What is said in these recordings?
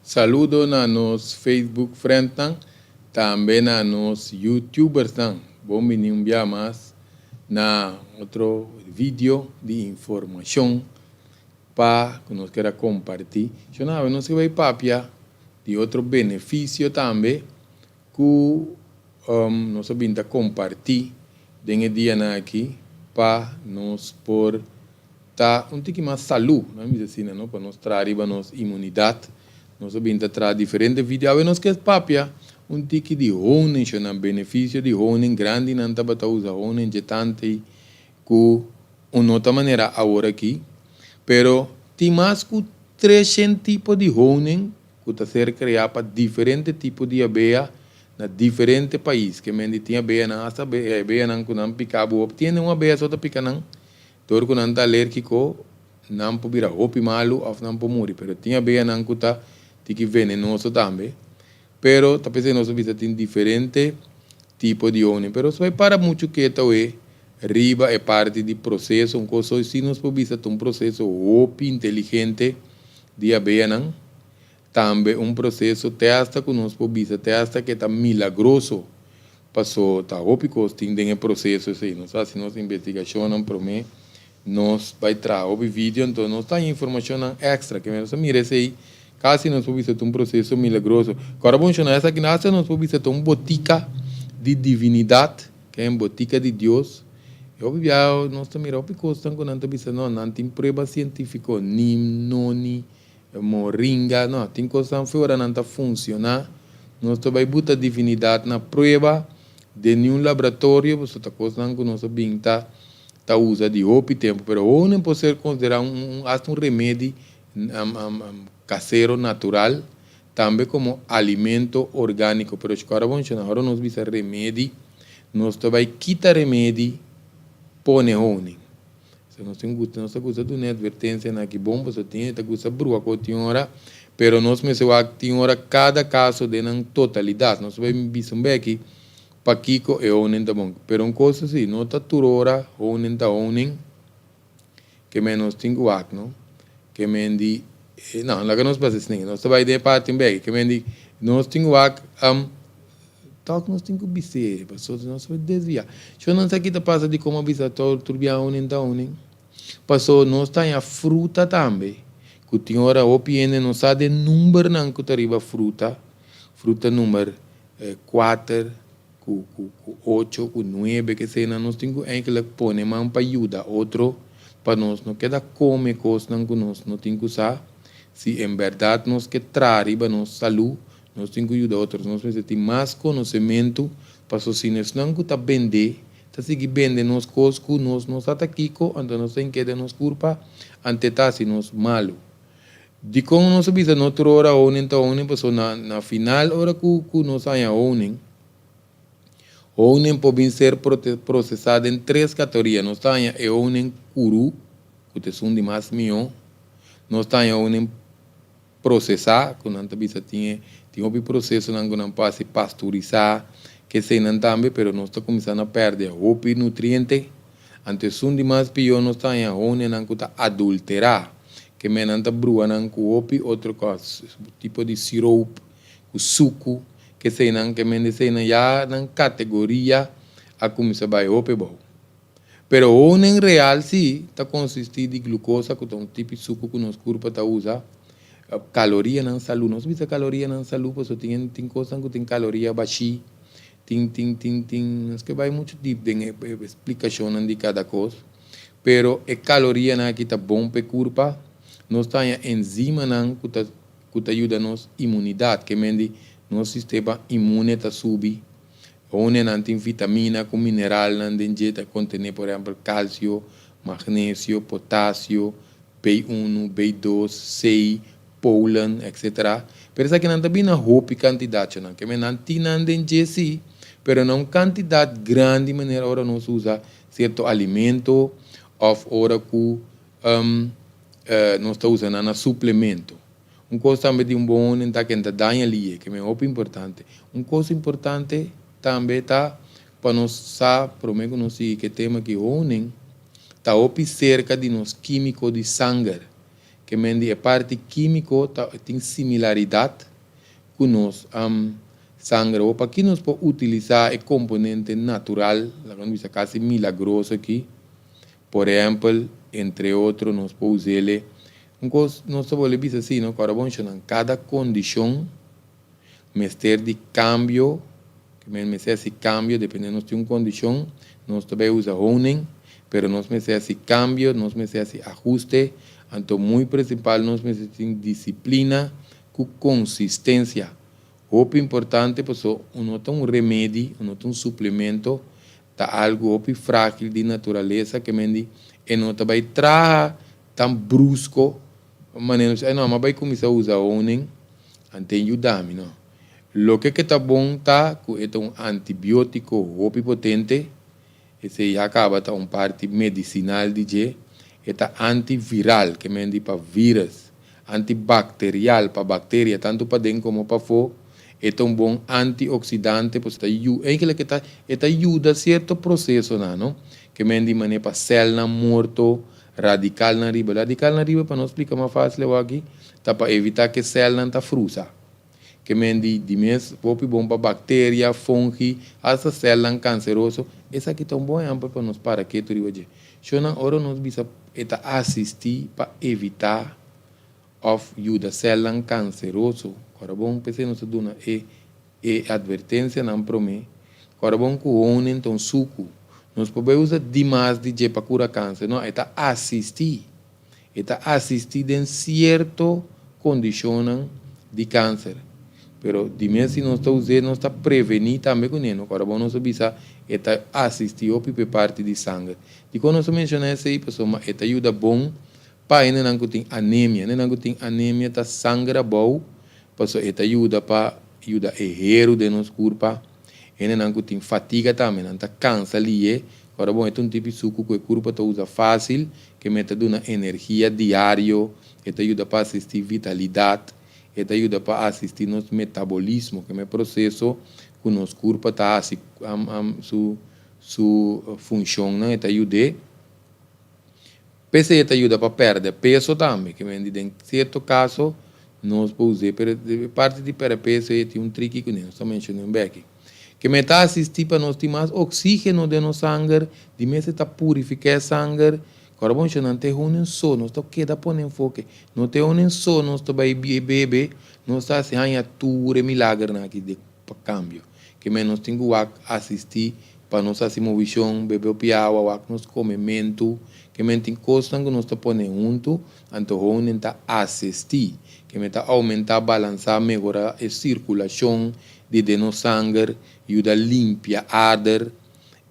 Saludo na nos Facebook friendnan, tambe na nos YouTubersnan. Bon bini un bia mas na otro video di informacion pa cu nos kier a comparti. Shona, awe nos ke bay papia di otro beneficio tambe cu nos a bin ta comparti den e dianan aki pa nos por ta un tiki mas salú, nan bisa asina, no, pa nos traha riba nos inmunidat. Nos a bin ta traha diferente video. Awe nos ke papia un tiki di honing, shona, beneficio di honing. Grandinan tabata usa honing dje tantei ku un no ta manera awor aki, pero tin mas ku 300 tipo di honing ku ta ser kreá pa diferente tipo di abea na diferente pais. Ke men di tin abeanan, hasta abeanan ku nan pika bo op, tiene un abea so ta pika nan. Dor ku nan ta alérgiko, nan por bira hopi malu òf nan por muri. Pero tin abeanan ku ta tiki venenoso tambe. Pero ta p'esei nos a bisa tin diferente tipo di honing. Pero si bai para muchu ketu awe riba e parti di proseso, un kos si nos por bisa ta un proseso hopi inteligente di abeanan. Tambe un proseso te asta ku nos por bisa te asta ke ta milagroso. Paso ta hopi kos tin den e proseso esei. Nos hasi nos investigashonnan promé nos bai traha hopi video, anto nos ta haña informashonnan èkstra. Ke nos a mira esei kasi nos por bisa ta un proseso milagroso. Ku ora bo menshoná esaki hasta nos por bisa ta un botika di divinidat, ke un botika di Dios. E hopi biaha nos ta mira hopi kosnan ku nan ta bisa no, nan tin prueba sientífiko, nim, noni, Moringa, no, tin kosnan fu ora nan ta funshoná. Nos ta bai buta divinidat na prueba den niun laboratorio, pasobra ta kosnan ku nos a bin ta ta usa di hopi tempu. Pero honen por ser konsiderá un un hasta un remedi kasero natural, tambe komo alimento orgániko. Pero shkora bon shona, ora nos bisa remedi, nos ta bai kita remedi pone honen. Si nos tin gusta, nos ta gusta duna e advertencianan aki bon, pasobra tin hende ta gusta brua cu tin ora, pero nos mester wak tin ora cada caso den nan totalidad. Nos ta bay bisa un beki pakico e honing ta bon. Pero un cos asi, no ta tur ora honing ta honing, ke men nos tin cu wak, no? Ke men di, no, laga nos pasa esnan, nos ta bay den e parti un beki, ke men di, nos tin cu wak. Tok nos tin ku bis'é, pasobra nos por desviá. Shon nan sa ki ta pasa dikon a bisa tur tur bia unin ta unin? Pasobra nos ta haña fruta tambe, ku tin ora hopi hende no sa den numbernan ku ta riba fruta, fruta number kuater ku ku ku ocho ku nuebe keseinan nos tin ku eindelijk pone man pa yuda otro pa nos no keda kome kosnan ku nos no tin ku sa si en bèrdat nos ke traha riba nos salú. Nos tin ku yuda otros. Nos mester tin mas konosementu paso si esnan ku ta bende ta sigui bende nos kos ku nos no sa ta kiko, anto nos ta inkeda nos kurpa ante ta hasi nos malu. Dikon nos a bisa no tur ora honing ta honing? Paso na na final ora ku ku nos haña honing, honing por bin ser prosesá den tres katoria. Nos ta haña e honing kuru ku ta esun di mas mihó, nos ta haña honing Prosesá, ku nan ta bisa tin e tin hopi prosesonan ku nan por hasi pasturisá, keseinan tambe, pero nos ta kuminsá na pèrdè hopi nutriente. Anto esun di mas pió nos ta haña honenan ku ta adulterá, ke men nan ta brua nan ku hopi otro kos, tipo di siroop, ku suku, keseinan, ke men eseinan ya nan kategoria a kuminsá bai hopi abou. Pero honing real si ta consisti di glucosa cu ta un tipi sucu cu nos curpa ta usa, calorianan salu, nos bisa calorianan salu pasobra tin tin cosnan cu tin caloria bashi, tin tin tin tin nos ke bay mucho deep den e explicacionnan di cada cos, pero e calorianan aki ta bon pa e curpa, nos ta haña enzimanan cu ta cu ta yuda nos inmunidad, ke men di nos sistema inmune ta subi. Honenan tin vitamina ku mineralnan den dje ta kontené por ehèmpel kalsio, magnesio, potasio, B1, B2, C, polen, etc. Pero esakinan ta bini na hopi kantidat shonan. Ke men nan tin nan den dje si, pero na un kantidat grandi manera ora nos usa sierto alimento òf ora ku nos ta usa nan na suplemento. Un kos tambe di un bon honen ta ken ta daña liye, ke men hopi importante. Un kos importante tambe ta pa nos sa prome ku nos sigui ke tema ki honen ta hopi serka di nos kimiko di sanger. Ke men di e parti kímiko ta tin similaridat ku nos sanger. Awor paki nos por utilisá e komponente natural, laga nos bisa kasi milagroso aki? Por ehèmpel, entre otro nos por us'é un kos nos ta bolbe bisa si no kòrda bon shonnan kada kondishon mester di kambio, ke men mester hasi kambio depende nos tin un kondishon nos ta bai usa honing pero nos mester hasi kambio, nos mester hasi ahuste, anto muy prinsipal nos mester tin disiplina ku konsistensia. Hopi importante paso un no ta un remedi, un no ta un suplemento, ta algu hopi frágil di naturalesa ke men di e no ta bai traha tan brusko manera nos bisa, no, mi a bai kuminsá usa honing anto e yuda mi, no. Loke ke ta bon ta ku e ta un antibiótiko hopi potente, esei ya kaba ta un parti medisinal di dje, e ta antiviral, ke men di pa vírus, antibakterial, pa bakteria, tantu paden komo pafó, e ta un bon antioksidante, pasobra ta yu, eigenlijk e ta e ta yuda sierto prosesonan, no, ke men di manera pa sèlnan morto, radikalnan riba. Radikalnan riba, pa nos splika mas fásil awor aki, ta pa evitá ku e sèlnan ta frusa. Ke men di di mes hopi bon pa bakteria, fungi, asta sèlnan kanseroso. Esaki ta un bon ehèmpel pa nos para ketu riba dje. Shonnan ora nos bisa e ta asistí pa evitá òf yuda sèlnan kanseroso. Ora bon p'esei nos ta duna e e atvertensianan promé. Ora bon ku honing ta un suku. Nos por bai usa dimas di dje pa kura kanser. No, e ta asistí. E ta asistí den sierto kondishonnan di kanser. Pero di mes si nos ta us'é nos ta prevení tambe kuné. No kòrda bon nos a bisa e ta asistí hopi pa e parti di sanger. Dikon nos a menshoná esei? Pasobra e ta yuda bon pa hendenan ku tin anemia. Hendenan ku tin anemia ta sanger abou pasobra e ta yuda pa yuda e heru den nos kurpa. Hendenan ku tin fatiga tambe nan ta kansa lié. Ora bon e ta un tipi suku ku e kurpa ta usa fásil, ke me ta duna energia diario, e ta yuda pa asistí vitalidat, e ta yuda pa asistí nos metabolismo, ke me proseso ku nos kurpa ta hasi su su funshonnan, e ta yud'é. P'esei e ta yuda pa pèrdè peso tambe, ke men di den sierto kaso nos por us'é, pero e parti di pèrdè peso ei tin un triki kuné, nos ta menshoná un bèki. Ke men ta asistí pa nos tin mas oksígeno den nos sanger, di mes e ta purifiká e sanger. Kòrda bon shon, nan ta e honen so, nos ta keda pone enfoke, no ta e honen so nos ta bai bebe, nos ta hasi haña tur e milagernan aki de pa kambio. Ke men nos tin ku wak asistí pa nos hasi movishon, bebe hopi awa, wak nos komementu. Ke men tin kosnan ku nos ta pone huntu, anto honen ta asistí. Ke men ta oumentá, balansá, mehorá e sirkulashon di den nos sanger, yuda limpia ader,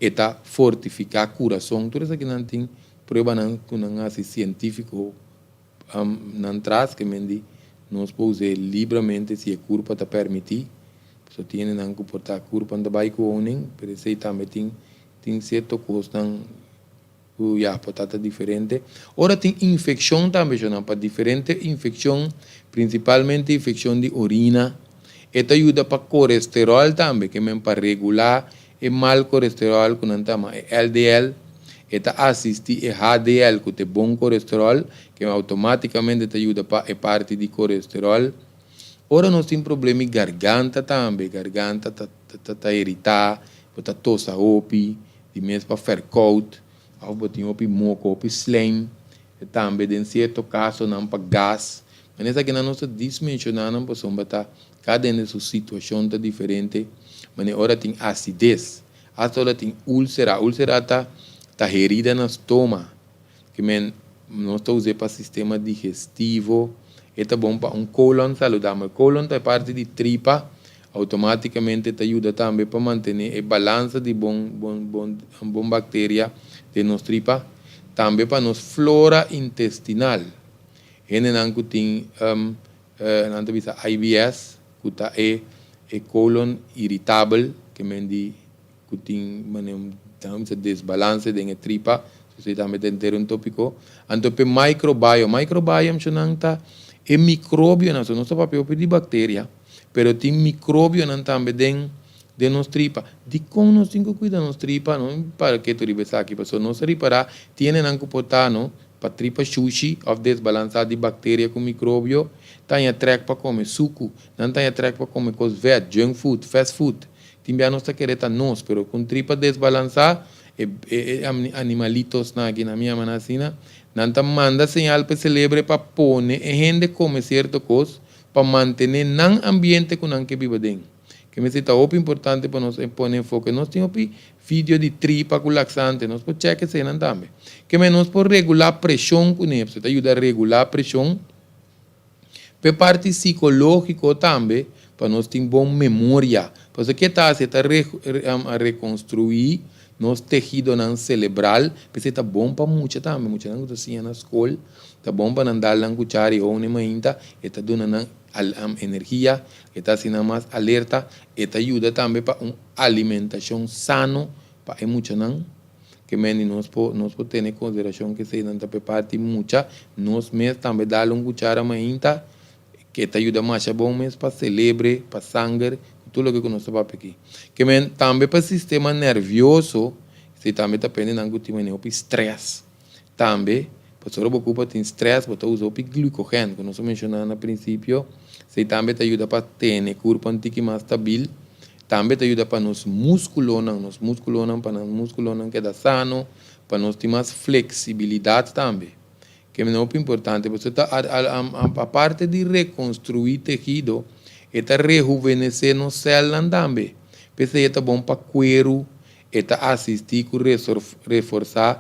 e ta fortifiká kurason. Tur esakinan tin pruebanan ku nan hasi sientífiko Nan tras ke men di nos por us'é libramente si e kurpa ta permití. Pasobra tin hendenan ku por ta kurpa no ta bai ku honing, pero esei tambe tin tin sierto kosnan ku ya por ta ta diferente. Ora tin infekshon tambe shonnan pa diferente infekshon, prinsipalmente infekshon di orina, e ta yuda pa koresteròl tambe ke men pa regulá E mal kolesteròl ku nan ta yama e LDL, e ta asistí e HDL ku ta e bon kolesteròl, ke outomátikamente ta yuda pa e parti di kolesteròl. Ora nos tin problema di garganta tambe, garganta ta ta ta iritá, bo ta tosa hopi, di mes pa fèrkout, òf bo tin hopi moko, hopi slijm, e tambe den sierto kasonan pa gas. Manera esakinan nos ta dismenshoná nan pasobra ta Kada hende su situashon ta diferente, manera ora tin asides, asta ora tin úlsera. Úlsera ta ta herida na stoma, ke men nos ta us'é pa sistema digestivo, e ta bon pa un kolon saludabel. Kolon ta e parti di tripa, outomátikamente ta yuda tambe pa mantené e balansa di bon bon bon bon bakteria den nos tripa, tambe pa nos flora intestinal. Hendenan ku tin Nan ta bisa IBS ku ta e e kolon iritabel ke men di ku tin mane un nan bisa desbalanse den e tripa so esei tambe ta henter un topiko. Anto p'e microbiome, microbiome nan ta e mikrobionan so nos ta papia hopi di bakteria pero tin mikrobionan tambe den den nos tripa. Dikon nos tin ku kuida nos tripa? No para ketu riba esaki pasobra nos a ripará tin hendenan ku por ta no. Pa tripa shushi òf desbalansá di bakteria ku mikrobio, ta haña trèk pa kome suku, nan ta haña trèk pa kome kos vèt, junk food, fast food. Tin bia nos ta kere ta nos, pero ku un tripa desbalansá, e e animalitosnan aki, nan mi yama nan asina, nan ta manda señal pa e selebre pa pone e hende kome sierto kos pa mantené nan ambiente ku nan ke biba den. Ke mester ta hopi importante pa nos pone enfoke. Nos tin hopi video di tripa ku laksante, nos por chèk eseinan tambe. Ke men nos por regulá preshon ku nepse, ta yuda regulá preshon. P'e parti sikológiko tambe, pa nos tin bon memoria. Pasobra ke ta hasi? E ta rekonstruí nos tehidonan selebral. P'esei ta bon pa mucha tambe, muchanan ku ta siña na skol, ta bon pa nan dal nan kuchara i hou mainta, e ta duna nan energia, e ta hasi nan mas alerta, e ta yuda tambe pa un alimentashon sano pa e muchanan. Ke men di nos por nos por tene konsiderashon ke eseinan ta pe parti mucha, nos mes tambe dal un kuchara mainta ke ta yuda masha bon mes pa selebre, pa sanger, ku tur loke ku nos ta papia aki. Ke men tambe pa sistema nervioso, esei tambe ta pende nan ku tin manera hopi stress. Tambe, pasobra bo kupa tin stress bo ta usa hopi glucogen, ku nos a menshoná na prinsipio, esei tambe ta yuda pa tene kurpo un tiki mas stabil. Tambe ta yuda pa nos muskulonan, nos muskulonan, pa nan muskulonan keda sano, pa nos tin mas fleksibilidat tambe. Ke mester hopi importante, pasobra ta aparte di rekonstruí tehido, e ta rehuvenesé nos sèlnan tambe. P'esei e ta bon pa kueru, e ta asistí ku reforsá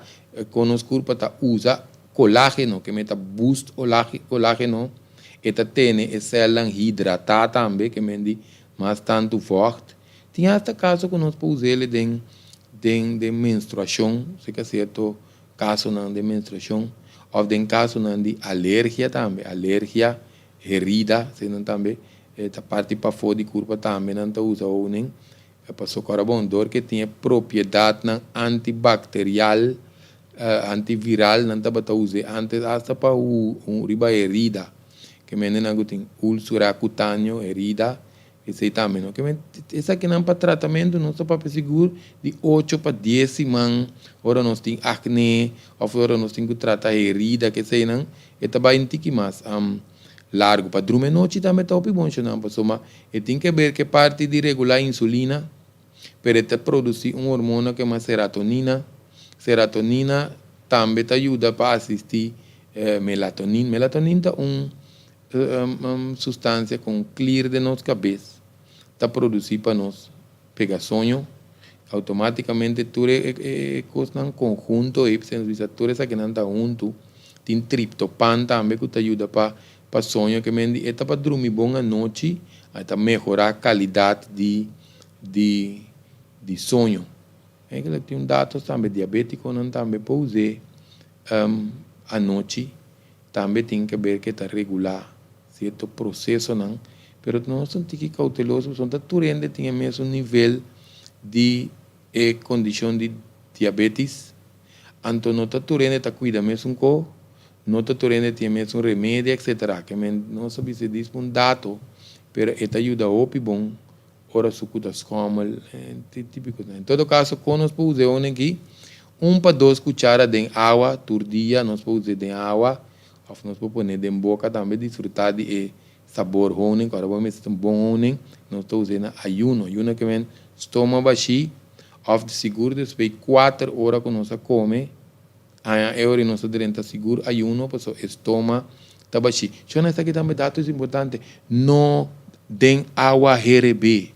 kon nos kurpa ta usa kolágeno, ke men ta boost kolágeno, e ta tene e sèlnan hidratá tambe, ke men di mas tantu vògt. Tin asta kaso ku nos por us'el den den den menstruashon, si ka sierto kasonan den menstruashon, òf den kasonan di alergia tambe, alergia, herida, eseinan tambe ta parti pafó di kurpa tambe nan ta usa honing. Pasobra ora bon, dor ke tin e propiedatnan antibakterial, antiviral, nan tabata us'é antes asta pa riba herida. Ke mendenan ku tin úlsera kutáneo, herida, esei tambe no. Ke men esakinan pa tratamentu nos ta papia sigur di ocho pa dies siman ora nos tin akné òf ora nos tin ku trata herida ke eseinan e ta bai un tiki mas largu. Pa drumi anochi tambe ta hopi bon shonnan pasobra e tin ke ber ke parti di regulá insulina pero e ta produsí un hormona ku yama seratonina. Seratonina tambe ta yuda pa asistí melatonin. Melatonin ta un sustansia ku un klir den nos kabes ta produsí pa nos pega soño. Outomátikamente tur e kosnan konhunto ei, nos bisa tur esakinan ta huntu. Tin triptopan tambe ku ta yuda pa Pa soño ke men di e ta pa drumi bon anochi, a ta mehorá kalidat di di di soño. Eigenlijk tin un datos tambe diabetikonan tambe por us'é anochi, tambe tin ke ber ke ta regulá sierto prosesonan, pero nos ta un tiki kouteloso pasobra no ta tur hende tin e mesun nivel di e kondishon di diabetis, anto no ta tur hende ta kuida mesun ko. No ta tur hende tin e mesun remedi etc. Ke men nos a bisa dis un dato pero e ta yuda hopi bon ora su ku ta schommel tipiko. En todo kaso kon nos por usa e honing aki? Un pa dos kuchara den awa tur dia nos por usa den awa of nos por pone den boka tambe disfruta di e sabor honing ora bo mester un bon honing nos ta usa na ayuno. Ayuno ke men stoma bashi of sigur despues kuater ora ku nos a kome. Aña e ora nos ta drenta sigur ayuno pasobra e stoma ta bashí. Shona esaki tambe dato es importante, no den awa herebé.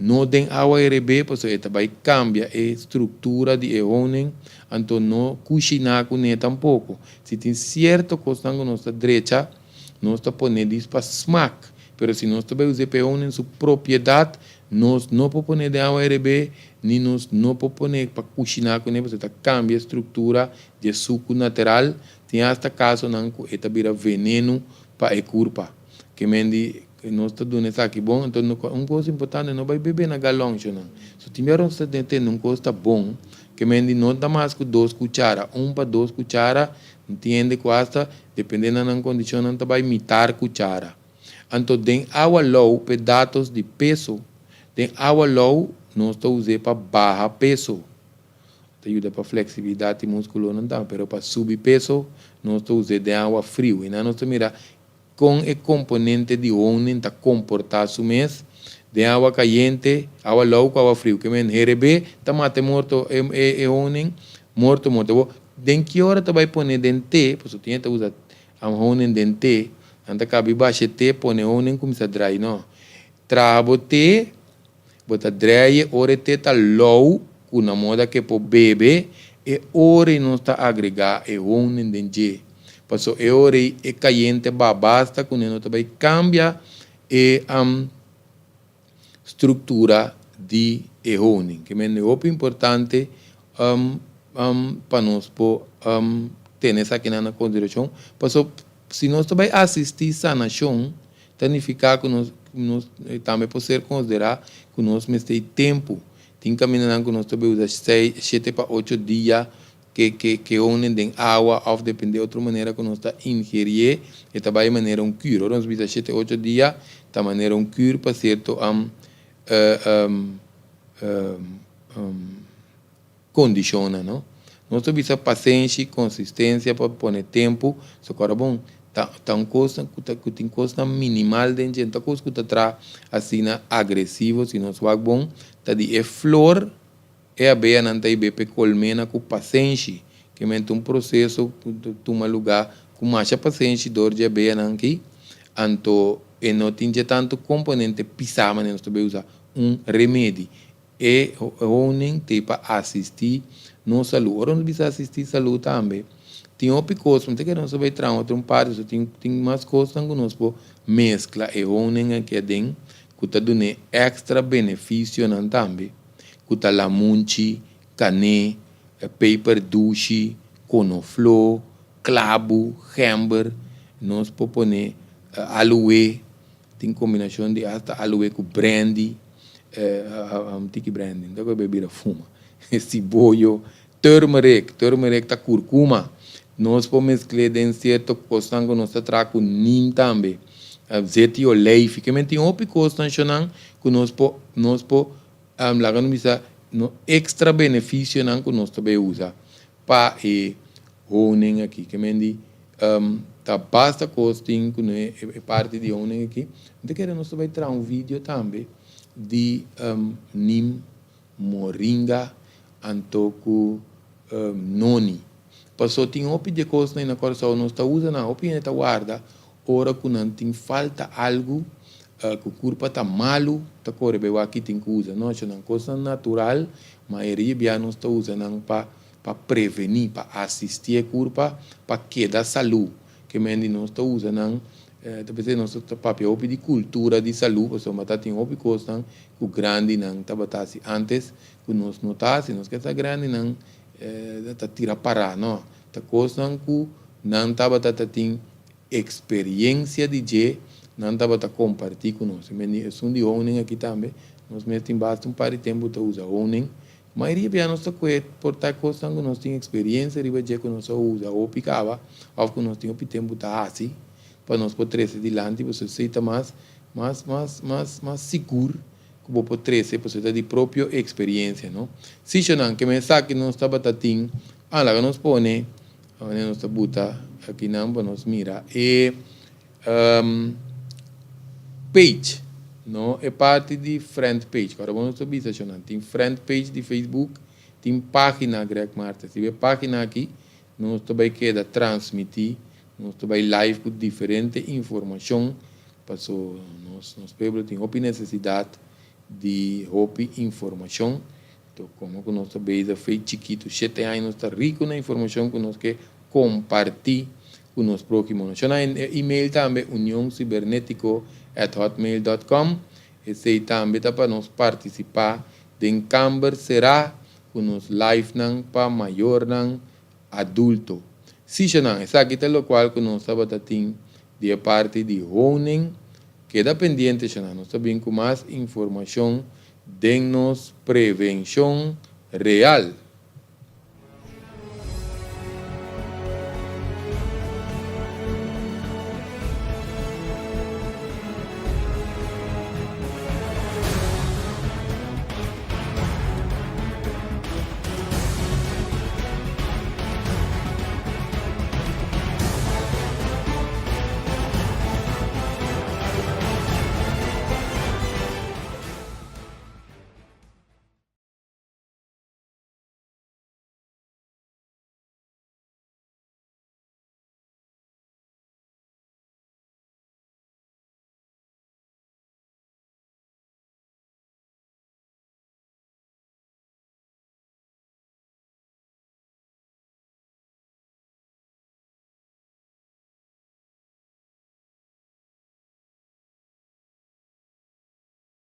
No den awa herebé pasobra e ta bai kambia e struktura di e honing, anto no kushiná kuné tampoko. Si tin sierto kosnan ku nos ta drecha, nos ta pone dis pa smak, pero si nos ta bai usa e pa e honing su propiedat, nos no por pone den awa herebé Ni nos no por pone pa kushiná kuné pasobra ta kambia e struktura di e suku natural. Tin asta kasonan ku e ta bira venenu pa e kurpa. Ke men di nos ta duna esaki bon, anto un kos importante no bai bebe na galòn shonnan. So tin bia nos ta tende un kos ta bon, ke men di no ta mas ku dos kuchara, un pa dos kuchara, tin hende ku asta depende na nan kondishonnan ta bai mitar kuchara. Anto den awa lou p'e datos di peso. Den awa lou nos ta us'é pa baha peso. Ta yuda pa flexibilidad di musculonan tambe, pero pa subi peso nos ta us'e den awa friu. Y nan nos ta mira con e componente di honing ta comporta su mes den awa cayente, awa lou cu awa friu. Ke men herebe ta mata e morto e honing, morto morto. Bo den ki ora ta bay pone den te, pasobra tin e ta usa honing den te, nan ta cabi basha e te, pone honing cuminsa drai. No, traha bo te. Bo ta dreye ora e te ta lou ku na moda ke por bebe, e ora ei nos ta agregá e honing den dje. Paso e ora ei e kayente ba basta ku no ta bai kambia e struktura di e honing. Ke mende hopi importante pa nos por tene esakinan na konsiderashon. Paso si nos ta bai asistí sanashon Ta nifiká ku nos nos tambe por ser konsiderá ku nos mester e tempu. Tin kamindanan ku nos ta bai usa seis, shete pa ocho dia ke ke ke honen den awa òf dependé otro manera ku nos ta ingerié e ta bai manera un kür. Ora nos bisa shete ocho dia ta manera un kür pa sierto kondishonnan no. Nos ta bisa pasenshi, konsistensia pa pone tempu, so kòrda bon, ta ta un kos ku ta ku tin kosnan minimal den dje, no ta kos ku ta traha asina agresivo, si nos wak bon ta di e flor e abeanan ta hib'é pa e kolmena ku pasenshi, ke men ta un proseso ku ta tuma lugá ku masha pasenshi dor dje abeanan aki, anto e no tin dje tantu komponente pisá manera nos ta bay usa un remedi. E honing t'ei pa asistí nos salú. Ora nos bisa asistí salú tambe, tin hopi kos, mi ta kere nos ta bai traha otro un parti, so tin tin mas kosnan ku nos por meskla e honing aki aden ku ta dun'é èkstra benefisionan tambe, ku ta lamunchi, kané, peper dushi, konofló, klabu, gember, nos por pone aloe. Tin kombinashon di asta aloe ku brandy, tiki brandy, no ta ku e bebida fuma, siboyo, turmeric, turmeric ta kurkuma. Nos por meskl'é den sierto kosnan ku nos ta traha ku neem tambe, zeti oleifi. Ke men tin hopi kosnan shonnan ku nos por nos por laga nos bisa no ekstra benefisionan ku nos ta bay usa pa e honing aki. Ke men di ta basta kos tin ku no e parti di honing aki. Mi ta kere nos ta bai traha un video tambe di nim, moringa anto ku noni. Paso tin hopi di e kosnan na Kòrsou nos ta usa nan, hopi hende ta warda ora ku nan tin falta algu ku kurpa ta malu ta kore bai wak ki tin ku usa. No, nan kosnan natural, mayoria bia nos ta usa nan pa pa prevení, pa asistí e kurpa pa keda salú. Ke men di nos ta usa nan, ta p'esei nos ta papia hopi di kultura di salú, pasobra ta tin hopi kosnan ku grandinan tabata hasi ántes ku nos no ta hasi. Nos ke sa grandinan ta tira pará, no. Ta kosnan ku nan tabata ta tin Experiencia di dje nan tabata comparti cu nos. I meni esun di honing aki tambe, nos mes tin basta un par di tempo ta usa honing. Mayoria bia nos ta coge por ta cosnan cu nos tin experiencia riba dje cu nos a usa hopi caba of cu nos tin hopi tempo ta haci pa nos por trece dilanti pasobra esey ta mas mas mas mas mas sigur cu bo por trece pasobra ta di propio experiencia no. Sichonan ke esaki nos tabata tin ah laga nos pone Awor nos ta buta akinan pa nos mira e page, no e parti di friend page. Ora bo nos ta bisa shonnan tin friend page di Facebook, tin pagina Greg Martes. Riba e pagina aki nos ta bai keda transmiti, nos ta bai live ku diferente informashon paso nos nos pueblo tin hopi nesesidat di hopi informashon. To komo ku nos ta bezig fe chikitu shete aña nos ta riku na informashon ku nos ke kompartí ku nos próhimo. Nos shona e email tambe unioncibernetico at hotmail dot com. Esei tambe ta pa nos partisipá den kamber será ku nos livenan pa mayornan adulto. Sí shonan, esaki ta lokual ku nos tabata tin di e parti di honing. Keda pendiente shonan, nos ta bin ku mas informashon den nos prevenshon real.